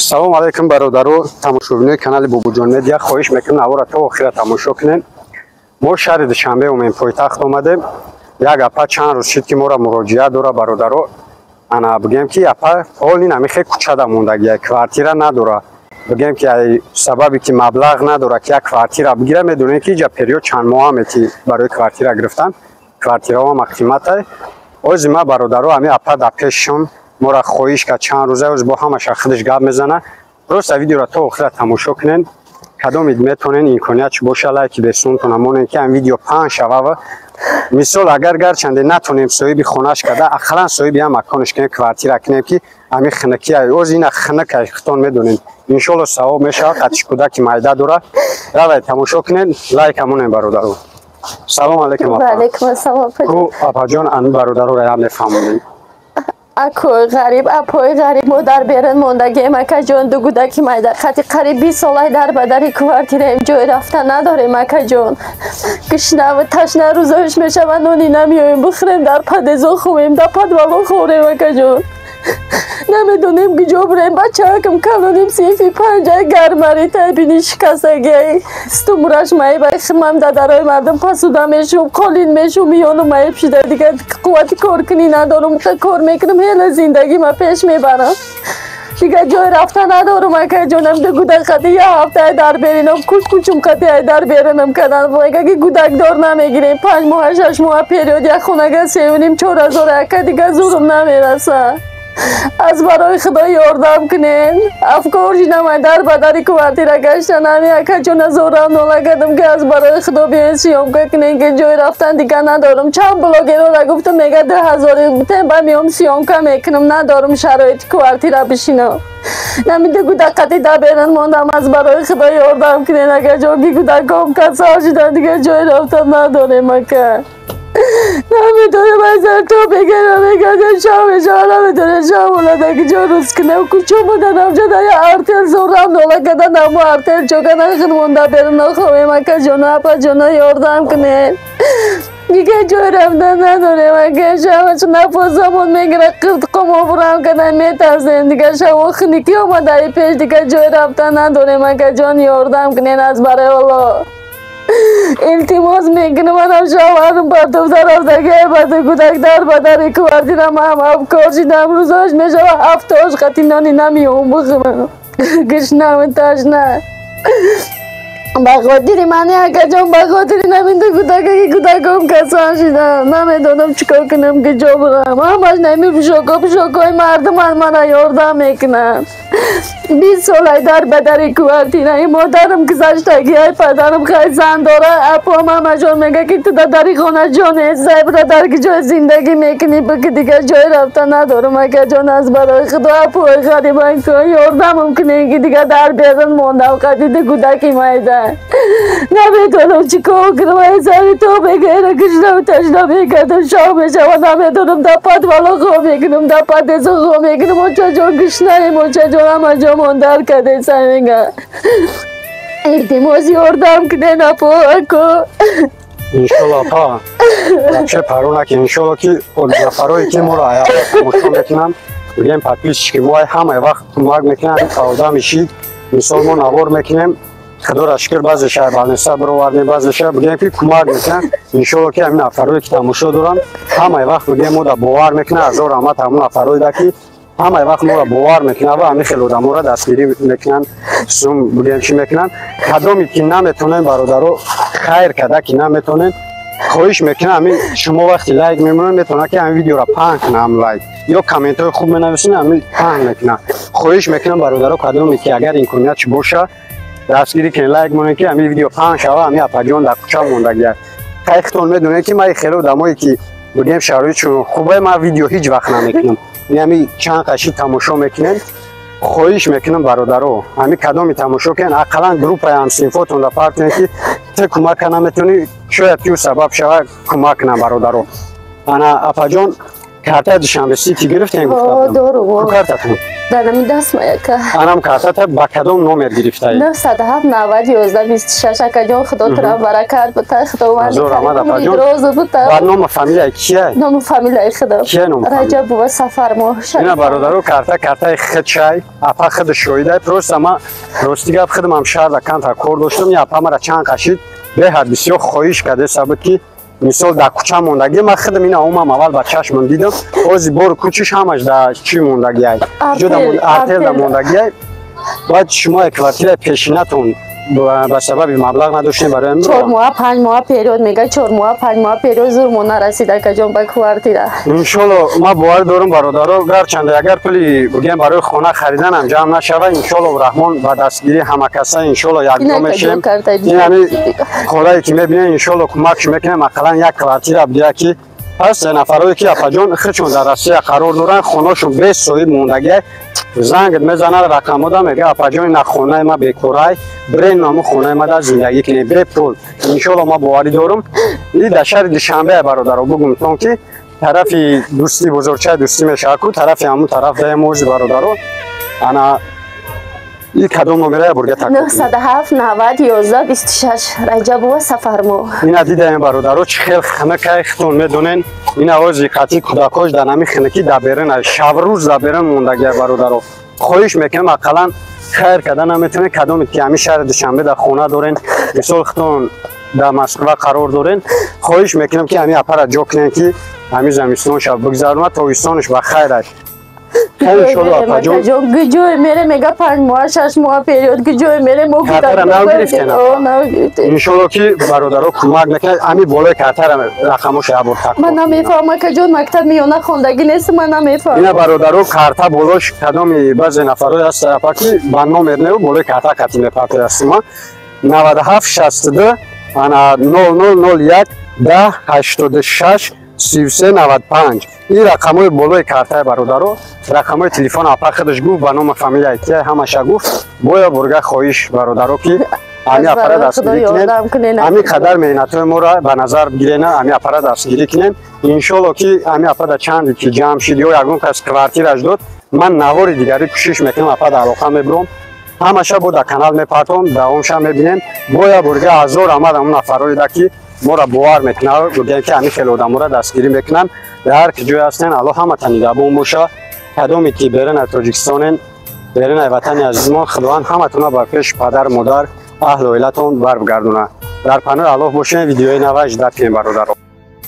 Салом алейкум, бародару тамошобинои канали Бобоҷон Медиа. Хоҳиш мекунем, навора то охира тамошо кунем. Мо шаҳри Душанбе омем, пойтахт омадем. Як апа чанд рӯз шид, ки моро муроҷиат дора, бародаро. Ана бигем, ки апа ҳол ин ҳамихе кӯчада мондагия, квартира надора. Бигем, ки ай сабаби ки маблағ надора, ки як квартира бигира. Медонем, ки иҷа период чанд моҳа мети барои квартира гирифтан, квартираҳо ҳама қиматай. Ози ма, бародаро, ҳами апа дар пешшон мора хоҳиш кард чанд рӯза, оз бо ҳамаша худаш гап мезана. Просто видеоро то охира тамошо кунен. Кадомид метонен, имконият чи боша, лайки бесунтона монен, ки ҳам видео паҳн шавава. Мисол, агар гарчанде натонем соҳиби хонаш карда, ақаллан соҳиби ҳам маконаш кунем, квартира кунем, ки ҳами хинакия оз ина хинакай, хитон медонем. Иншолло, савоб мешавад. Қатиш кӯдаки майда дора. Равай, тамошо кунен, лайка монем, бародаро. Салом алейкум, апа. Алейкум ассалом. Ку, апаҷон, ами бародароро ям мефаҳмонем. Акои ғариб, апои ғариб, мо дар берун мондагием, акаҷон. Ду кӯдаки майда хати қариб 20 солаи дар бадари квартираем, ҷой рафта надорем, акаҷон. Гушнаву ташна рӯзоиш мешава, нони намеоем бихӯрем, дар подъездо хобем, дар подвало хобем, акаҷон. Намедонем, куҷо бурем. Бачаакам калоним синфи панҷай, гармаритай, бини шикастагиай, стумураш маибай. Химам дадарои мардум пасуда мешум, қолин мешум, миёну маиб шида, дигар қуввати коркунӣ надорум. Кор мекунам, ҳела зиндагима пеш мебарам, дигар ҷой рафта надорум, акаҷонам. Ду гудак қати як ҳафтае дар беринам, куч-кучум қати ай дар беринам кадан. Мега, ки гудакдор намегирем, 5 моҳа, 6 моҳа период, як хонага 3,5-4 ҳазор, ака, дигар зурум намераса. Аз барои Худо ёрдам кунен. Афкор шидам, ай дар бадари квартира гаштан. Ҳами акаҷона зорам нола кардам, ки аз барои Худо биёен, съёмка кунен, ки ҷой рафтан дигар надорам. Чанд блогерора гуфтам, мега 2000 темба меом, съёмка мекунам. Надорам шароити квартира бишинам. Намида гудак қати дар берун мондам. Аз барои Худо ёрдам кунен, акаҷон, ки гудаком касал шидан, дигар ҷой рафтан надорем, ака. Намедонам, аз то бегара мегардем, шав мешава, намедонем, шав монадаки ҷо рӯз кунем. Кучо моданам, ҷо дар артел зорам нола кардан, амо артел чокана худ монда берун нохобем, акаҷоно, апаҷоно, ёрдам кунед, дигар ҷой рафтан надорем, ака. Шаваш нафосамон мегира, қиртқом обурам кардан метарсем. Дигар шаво хиникӣ омадаи пеш, дигар ҷой рафтан надорем, акаҷон. Ёрдам кунед, аз барои Аллоҳ илтимос мекунам. Манам шавҳарам партофта рафтагиай, баъду кӯдак дар бадари квартира. Ман афкор шидам, рӯзош мешава, ҳафтош қати нони намеом бихӯрам, гушнаву ташна. Ба хотири мани, акаҷон, ба хотири наминду кӯдака, ки кӯдаком касал шидам. Намедонам, чӣ кор кунам, куҷо бурам. Ҳамаш нами пӯшоко, пӯшокҳои мардуман мана ёрдам мекунанд. 20 солай дар бадари квартираи. Модарам гузаштагиай, падарам хай зан дора. Апом ҳамашон мега, ки ту дари хона ҷо нест, бира, дар ки ҷой зиндагӣ мекунӣ бики. Дигар ҷой рафта надорам, акаҷон. Аз барои Худо, апои ғарибан, ёрдамам кунед, ки дигар дар берун мондам қадиди кӯдаки майда. Намедонам, чӣ кор кунам. Ай сари то бегайра гушнаву ташна мекардам, шав мешава, намедонам, дар подвало хоб мекунам, дар подъездо хоб мекунам. Очаҷон, гушнаем, очаҷон, ҳама ҷомон дар кардеса, мега. Илтимос, ёрдам кунед, апо, ако. Иншолло, апа, вообще паро наки. Иншолло, ки нафарое, ки моро тамошо мекунанд, бигем, подписчики мо, ҳамаи вақт кӯмак мекунанд. Одами шид, мисол, мо навор мекунем, Худоро шукр, баъзе шаҳр балниса бировардем, баъзе шаҳр, бигем, ки кӯмак мекунанд. Иншолло, ки ҳамин нафарое, ки тамошо доранд, ҳамаи вақт, бигем, мо да бовар мекунанд. Ҳазор раҳмат ҳамон нафароеда, ки ҳамаи вақт моро бовар мекунанд ва ҳамин хел одаморо дастгирӣ мекунанд, сум, бигем, чӣ мекунанд. Кадоме ки наметонем, бародаро, хайр карда ки наметонем, хоҳиш мекунам, ҳамин шумо вақти лайк мемонед, метавонад, ки ҳамин видеоро паҳн кунам. Ҳам лайк ё комментҳои хуб менависем, ҳамин паҳн мекунам. Хоҳиш мекунам, бародаро, кадоме ки агар имконият чи боша, дастгирӣ кунед, лайк монед, ки ҳамин видео паҳн шава. Ҳамин апаҷон дар кӯча мондагиаст. Хайхтон медонед, ки ман хеле одамое, ки, бигем, шароитшон хубе, ман видео ҳеҷ вақт намекунам. Ҳами чанд қаши тамошо мекунем. Хоҳиш мекунам, бародаро, ҳами кадоми тамошо кунед, ақаллан группаи ҳамсинфотонда фарқ кунед, ки ту кӯмак кана метавонӣ, шояд ки ӯ сабаб шава, кӯмак кунам, бародаро. Ана, апаҷон. Карта Душанбе Сити гирифтем гуфтам. Дору. Картатон? Дар ҳамин даст ма яка. Анам картата ба кадом номер гирифтаед? 907 90 11 26 акаҷон, Худо тура баракат бута, Худованд. Ҳазор раҳмат апаҷон. Розу бута. Ба ному фамилияи кия? Ному фамилияи худо. Кия ному? Раҷабова Сафармо. Ина бародаро, карта картаи худчай, апа худ шоҳидай. Просто ма рости гап худам шаҳрда камтар кор доштам, апа мара чанд қашид, беҳад бисёр хоҳиш кардеса буд ки мисол дар кӯча мондагӣ. Ман худам ина омам, аввал ба чашмам дидам, ози бори кӯчиш ҳамаш дар чӣ мондагиай, артелда мондагиай. Баъд шумо квартираи пешинатон ба сабаби маблағ надоштем барои 4 моҳ 5 моҳ период мега, 4 моҳ 5 моҳ период зур мо нарасид акаҷон ба квартира. Иншолло ман бовар дорам бародаро, гарчанде агар пули бигем барои хона хариданам ҷамъ нашава, иншолло Раҳмон ба дастгирии ҳамакаса иншолло якҷо мешем. Ин ҳами холае ки мебинем, иншолло кӯмакш мекунем, ақаллан як квартира бидия ки ҳаст нафарое ки апаҷон худшон дар Россия қарор доранд, хонашон бесоҳиб мондагиай, занг мезанад рақамода, мега апаҷон ина хонаи ма бекорай, брен наму хонаи ма дар зиндагӣ кунем бепул. Иншолло ма боварӣ дорам. И дар шаҳри Душанбе бародаро бугумтон ки тарафи Дӯстӣ, бозорчаи Дӯстӣ мешавад ку, тарафи ҳамун тараф даем ози бародаро. Ана и кадом номерая бурга так? 907 90 11 26 Раҷабова Сафармо. Ина дидаем бародаро, чӣ хел хунукай, худтон медонен. Ина ози қатъи кӯдакош дар ҳамин хунукӣ дар берун, шабрӯз дар берун мондагия бародаро. Хоҳиш мекунам, ақаллан хайр карда наметавонед, кадоме ки ҳамин шаҳри Душанбе дар хона дорен, мисол худтон дар Москва қарор дорен, хоҳиш мекунам ки ҳамин апара ҷо кунем ки ҳамин замистонша бигзаронад, тобистонаш ба хайр аст. Апаҷон гиҷое мере, мега 5 моҳ 6 моҳ период гиҷое мере, мо картара нав гирифтем. Иншолло ки бародаро кӯмак мекунад. Ҳамин болои картара рақамоша як бор так. Ман намефаҳмам акаҷон, мактаб миёна хондагӣ нест, ман намефаҳмам. Ина бародаро, карта болош кадоми баъзе нафарое ҳаст апа ки ба номер неу болои карта кати мепартоястима 97 62 ана 0001 10 86 33 95. Ин рақамҳои болои картаи бародаро, рақамҳои телефон апа худаш гуфт, ба номи фамилияи кия ҳамаша гуфт. Боя бурга хоҳиш бародаро ки ҳамин апара дастгирӣ кунем, ҳамин қадар меҳнатҳои моро ба назар бигирена, ҳамин апара дастгирӣ кунем. Иншолло ки ҳамин апа дар чанде ки ҷамъ шид ё ягон кас квартираш дод, ман навори дигарӣ кӯшиш мекунам, апа дар алоқа мебурам, ҳамаша бо дар канал мепартом, давомша мебинем. Боя бурга ҳазор раҳмат ҳамон нафарое ки моро бовар мекунад, гӯянд ки ҳамин хеле одаморо дастгирӣ мекунанд. Дар ҳар ки ҷое ҳастен, Аллоҳ ҳаматон нигаҳбон боша. Кадоме ки берун аз Тоҷикистонен, берун аз ватани азизмон, Худованд ҳаматонро ба пеши падар, модар, аҳлу оилатон барбигардонад. Дар паноҳи Аллоҳ бошем. Видеои нава ждат кунем бародаро.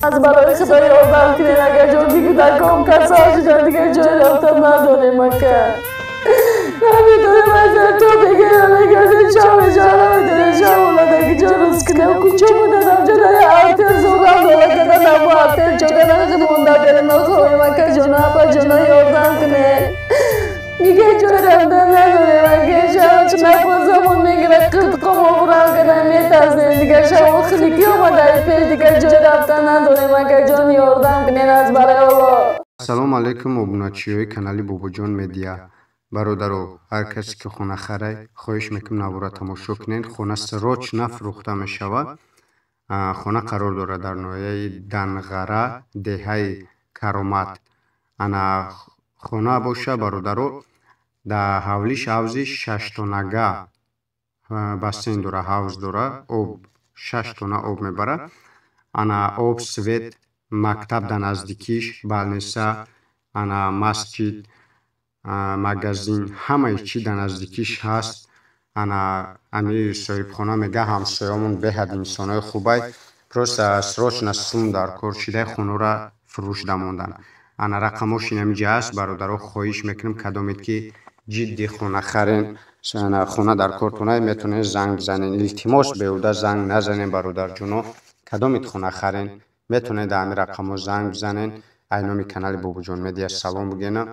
Аз барои Худо ёрдам кунед акаҷон, ки кӯдаком касал шуданд, дигар ҷой рафтан надорем ака. Намедонем аз то бегара мегардем, шаб ҷо намедонем, шаб омада ки ҷо рӯз кунем, кӯча будам, ҷо дар артел зурам дола кардан, або артел ҷо кардан, худ монда берем, нохоҳем акаҷон, апаҷон ёрдам кунед. Дигар ҷой рафтан надорем ака, шаб нафасамон мегирад, қиртқом овурам кардан метарсем, дигар шаб хунукӣ омада пеш, дигар ҷой рафтан надорем акаҷон, ёрдам кунед аз барои Аллоҳ. Ассалому алайкум обуначиёи канали Бобоҷон Медиа. Бародаро, ҳар касе ки хона харай, хоҳиш мекунам навора тамошо кунед. Хона срочно фурӯхта мешавад. Хона қарор дорад дар ноҳияи Данғара, деҳаи Каромат. Ана хона боша бародаро, дар ҳавлиш ҳавзи шаштонага бассейн дора, ҳавз дора, об 6 тона об мебарад. Ана об, свет, мактаб дар наздикиш, балниса, ана масҷид, магазин, ҳамаи чӣ дар наздикиш ҳаст. Ана ами соҳибхона мега ҳамсоямон беҳад инсонои хубай, просто срочно сум дар кор шидай хонора фурӯш дамондан. Ана рақамош инамиҷа ҳаст бародаро, хоҳиш мекунем кадомед ки ҷиддӣ хона харен, хона дар кортонай, метавонед занг бизанед. Илтимос, беҳуда занг назанед бародарҷоно. Кадомед хона харен, метавонед дар ҳамин рақамҳо занг бизанед. Ай номи канали Бобоҷон Медиа салом бигӯена.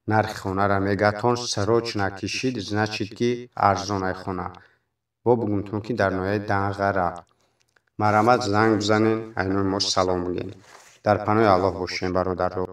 Нархи хонара мегатон, срочно кишид, значит ки арзон ай хона. Бо бугумтон ки дар ноҳияи Данғара. Марҳамат занг бизанед, ай номи мо салом бигӯед. Дар паноҳи Аллоҳ бошем бародаро.